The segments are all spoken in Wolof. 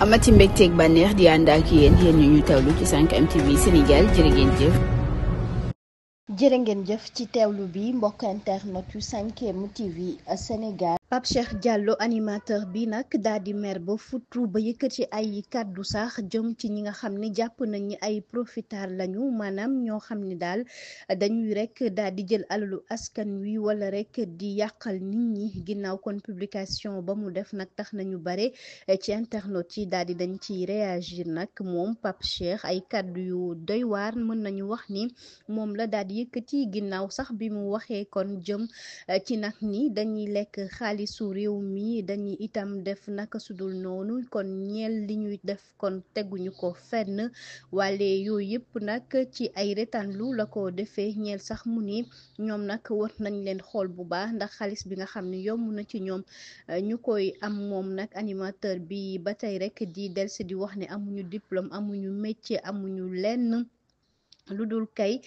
amati mbégteeg bànneex di ànd ak yéen ñu ñu teewlu ci 5M TV Sénégal jërë ngeen jëf. jërë ngeen jëf ci teewlu bi mbokk internet yu 5M TV Sénégal. Pape Cheikh Diallo animateur bi nag daal di mer ba futu ba yëkkati ay kàddu sax jëm ci ñi nga xam ne jàpp nañ ni ay profiteurs lañu maanaam ñoo xam ni daal dañuy rek daal di jël alalu askan wi wala rek di yàqal nit ñi ginnaaw kon publication ba mu def nag tax nañu bare ci internet yi daal di dañ ciy réagir nag moom Pape Cheikh ay kàddu yu doy waar mën nañu wax ni moom la daal di yëkkati ginnaaw sax bi mu waxee kon jëm ci nag ni dañuy lekk xaalis su réew mi dañuy itam def naka sudul noonu kon ñeel li ñuy def kon teguñu ko fenn wale yooyu yëpp nag ci ay retanlu la ko defee ñeel sax mu ni ñoom nag war nañ leen xool bu baax ndax xaalis bi nga xam ne yomb na ci ñoom ñu koy am moom nag animateur bi ba tey rek di delsi di wax ne amuñu diplôme amuñu métier amuñu lenn lu dul kay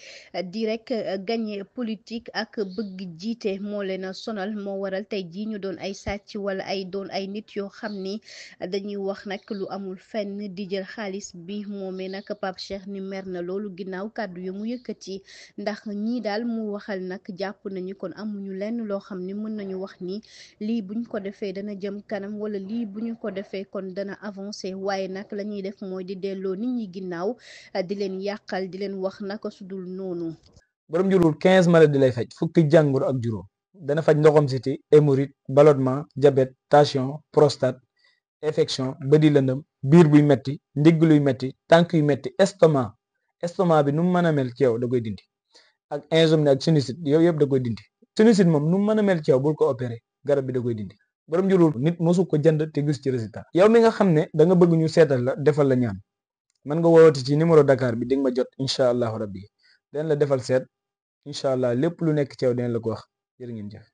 di rek gagné politique ak bëgg jiite moo leen a sonal moo waral tey jii ñu doon ay sàcc wala ay doon ay nit yoo xam ni dañuy wax nag lu amul fenn di jël xaalis bi moomee nag Pape Cheikh ni mer na loolu ginnaaw kàddu yu mu yëkkati ndax ñii daal mu waxal nag jàpp nañu kon amuñu lenn loo xam ni mën nañu wax ni lii buñ ko defee dana jëm kanam wala lii bu ñu ko defee kon dana avancé waaye nag la ñuy def mooy di delloo nit ñi ginnaaw di leen yàqal di leen wax naka sudul noonu. borom njurul 15 maladies lay faj fukki jàngoro ak juróom dana faj ndoxam siti hémorroïde ballonnement diabète tension prostate infection bëdi lëndëm biir buy metti ndigg luy metti tànk yu metti estomac bi nu mu mën a mel ci yow da koy dindi ak insomnie ak sinusite yow yëpp da koy dindi sinusite moom nu mu mën a mel ci yow bul ko opéré garab bi da koy dindi borom njurul nit mosu ko jënd te gis ci résultat yow mi nga xam ne da nga bëgg ñu seetal la defal la ñaan man nga woowati ci numéro Dakar bi di nga ma jot incha allahu rabbi den la defal seet incha allah lépp lu nekk ci yow den la ko wax jërë ngeen jëf